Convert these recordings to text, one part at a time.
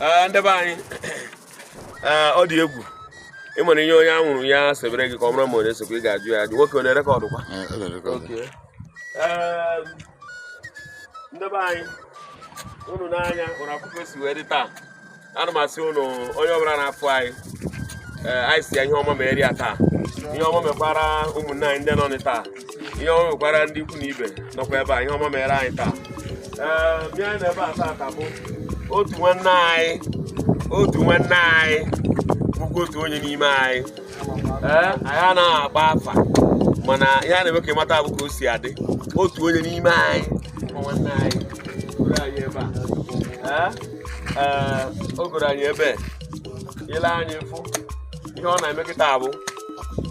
Ee, ndị be anyị, ee, ọ dị egwu. Ị nwere ihe onye anwụrụ ya sebere gị ka ọ mara ma ọ na-esokwa. Ị ga-ajụ ya ajụ. Nwoke, onye record kwa? Ee, ndị be anyị, unu n'anya hụrụ akụkọ si wee dị taa. Ana m asị unu, onye ọbụla na-afụ anyị, ee, anyị si ya ihe ọma mere ya taa, ihe ọma mekwara ụmụnne anyị ndị nọ n' taa, ihe ọma mekwara ndị ikwu na ibe nọkwa ebe a, ihe ọma mere anyị taa. Ee, bịa anyị n'ebe a taa bụ otu nwanne anyị, otu nwanne anyị bụkwa otu onye n'ime anyị. Ee, anyị anaghị agba afa, mana ihe a na-eme ka ịmata bụ ka o si adị. Otu onye n'ime anyị bụ nwanne anyị goro anyị ebe a. Ee, ee, o goro anyị ebe ile anyị fụ ihe ọ na-eme kịta bụ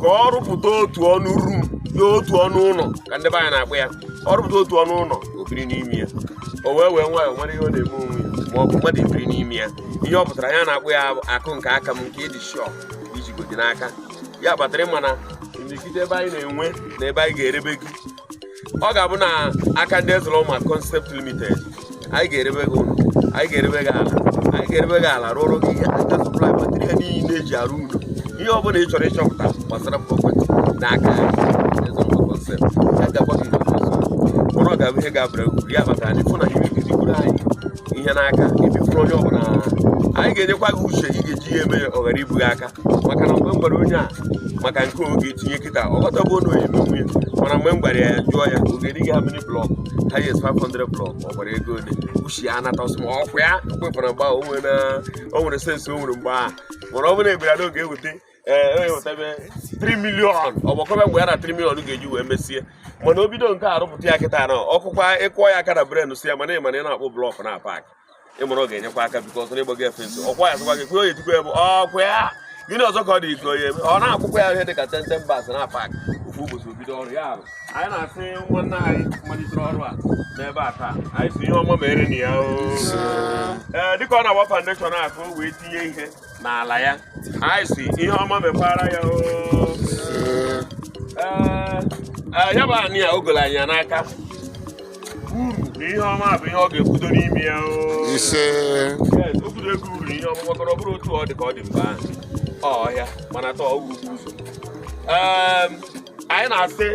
ka ọ rụpụta otu ọnụ room ya, otu ọnụ ụlọ ka ndị be anyị na-akpọ ya. Ọ rụpụta otu ọnụ ụlọ, o biri n'ime ya, o wee wee nwayọọ nwere ihe ọ na-eme onwe ya, ma ọ bụ mmadụ ebiri n'ime ya. Ihe ọ pụtara ya na-akpọ ya bụ akụ nke aka m, nke ịdị shọ ijigodi n'aka ya kpatara ịma na imirikiti ebe anyị na-enwe na ebe anyị ga-erebe gị, ọ ga-abụ na aka ndị Ezeloma Concept Limited. Anyị ga-erebe gị ụlọ, anyị ga-erebe gị ala, anyị ga-erebe gị ala, rụọrọ gị ihe aka, supply material niile eji arụ ụlọ. Ihe ọ bụla ị chọrọ ịchọpụta gbasara property n'aka anyị, Ezeloma Concept, ya ga-agwa gị nke eziokwu. Mana ọ ga-abụ ihe ga-abara uru ya kpatara anyị fụ na imirikiti kwuru anyị ihe n'aka ebifuru onye ọbụla. Anyị ga-enyekwa gị uche ị ga-eji ya eme ya, ọ ghara ibu gị aka, maka na mgbe m gwara onye a maka nke oge etinye kịta, ọ ghọtagbuo na onye emenwu ya. Mana mgbe m gwara ya, jụọ ya ọ ga-eri gị how many block, highest 500 block, ọ gwara ego ole, uche ya anata ọsọ ma ọkwa ya kwefere mgbe ahụ. O nwere o nwere sense o nwere mgbe ahụ. Mana ọ bụrụ na egbere n'oge eweta, ee, ewetebe 3 million, ọ gbakọbe mgbe ya na 3 million ga-eji wee mesie. Mana o bido nke a rụpụta ya kịta na ọkụkwa ịkụọ ya aka na brain si ya, mana ị mana ị na-akpụ block na park, ịmara ọ ga-enyekwa aka because na ịgbago efensi ọkwa ya sịkwa gị kwuo ya etikwa ya bụ ọkwa ya. Gịnị ọzọ ka ọ dị ike onye eme? Ọ na-akwụkwọ ya ihe dị ka 10 10 bags na park ofu ụbọchị, obido ọrụ ya bụ. Anyị na-asị nwanne anyị malitere ọrụ a n'ebe a taa, anyị si ihe ọma mere na ya o. Ee, dịka ọ na-agba foundation a ka o wee tinye ihe n'ala ya, anyị si ihe ọma mekwara ya o. Ee, ee, ya bụ anị a o goro anyị ya n'aka, uru na ihe ọma bụ ihe ọ ga-ekwudo n'ime ya o. Ise. Yes, o kwudo ego uru na ihe ọma, maka na ọ bụrụ otu ọ dị ka ọ dị mgbe ahụ ọhịa, mana taa ọ ugwu ụzọ. Anyị na-asị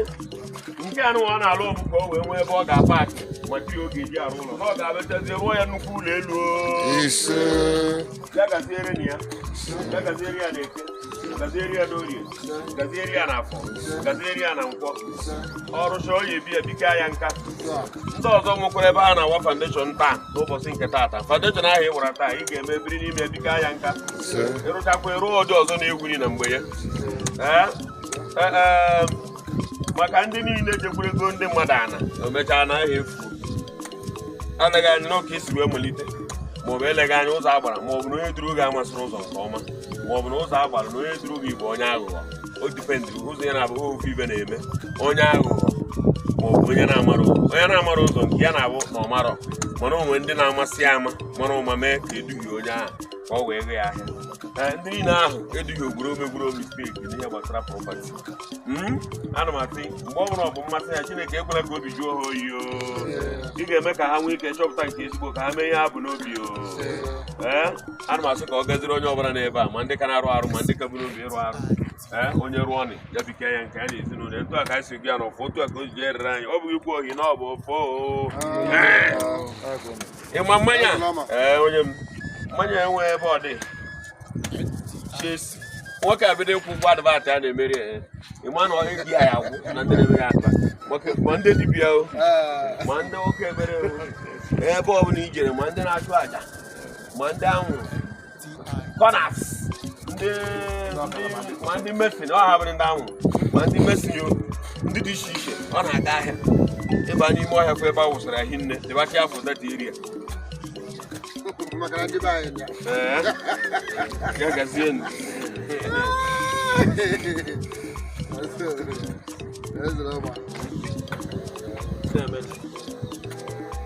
nke a nụnwa ọ na-alụ bụ ka o wee nwee ebe ọ ga-apaki maka ihe ọ ga-eji arụ ụlọ, na ọ ga-abịachazie rụọ ya nnukwu ụlọ elu o. Ise. Ya gaziere na ya, ya gaziere ya n'Eke, gaziere ya n'Orie, gaziere ya n'Afọ, gaziere ya na Nkwọ. Ọrụcha ọ ya ebi ya bika ya nka. Ndị ọzọ nwekwara ebe a na-awa foundation taa, n'ụbọchị nke taata, foundation ahụ ị wara taa, ị ga-eme biri n'ime ya bika ya nka. Ise. Ịrụchakwa, ịrụọ ụdị ọzọ na-egwuri na mgbe ya. Ee, ee, ee, maka ndị niile jekwuru ego ndị mmadụ ana o mechaa na ahịa efu, anaghị anya n'oke isi wee malite, maọbụ eleghị anya ụzọ agbara, maọbụ na onye duru gị amasịrị ụzọ nke ọma, maọbụ na ụzọ agbara na onye duru gị bụ onye aghụghọ. O dependịrị ụzọ ya na-abụ ofu ibe na-eme onye aghụghọ maọbụ onye na-amara ụzọ. Onye na-amara ụzọ nke ya na-abụ na ọ marọ, mana o nwere ndị na-amasị ama mara ụma mee ka eduhie onye ahụ ka ọ wee ghee ya ahịa. Ee, ndị niile ahụ eduhie ogburo megburo mistake n'ihe gbasara property. Ana m asị mgbe ọ bụla ọ bụ mmasị ya, Chineke ekwela ka obi jụọ ha oyi o. Ị ga-eme ka ha nwee ike chọpụta nke ezigbo, ka ha mee ihe ha bụ n'obi o. Ee, ana m asị ka ọ gaziri onye ọbụla n'ebe a, ma ndị ka na-arụ arụ, ma ndị ka bụ n'obi ịrụ arụ. Ee, onye rụọ nị ya bike ya nke ya na ezinụlọ ya. Etu a ka anyị si gị ya n'ọfọ, otu a ka o ji erere anyị. Ọ bụghị ikwu ohi na ọ bụ ofo o. Ịma mmanya? Ee, onye m mmanya enwe ebe ọ dị chesi. Nwoke a bido ịkwụ ụgwọ advert a na-emeri ya, ịma na ọ ego ya agwụ na ndị na-eme ya advert. Nwoke, ma ndị dibịa o, ma ndị nwoke ekpere o, ebe ọ bụla ijere, ma ndị na-achụ àjà, ma ndị anwụrụ kọnas, ndị ma ndị mason, ọ ha bụrụ ndị anwụrụ, ma ndị mason o, ndị dị iche iche. Ọ na-aga ahịa ịba n'ime ọhịa fụ ebe a wụsara ya hinne dịbacha afọ that area. Maka na ndị be anyị bịa. Ee, ya gazienụ. Ezere ọma.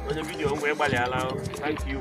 Onye video ngwa, ịgbalịala. Thank you.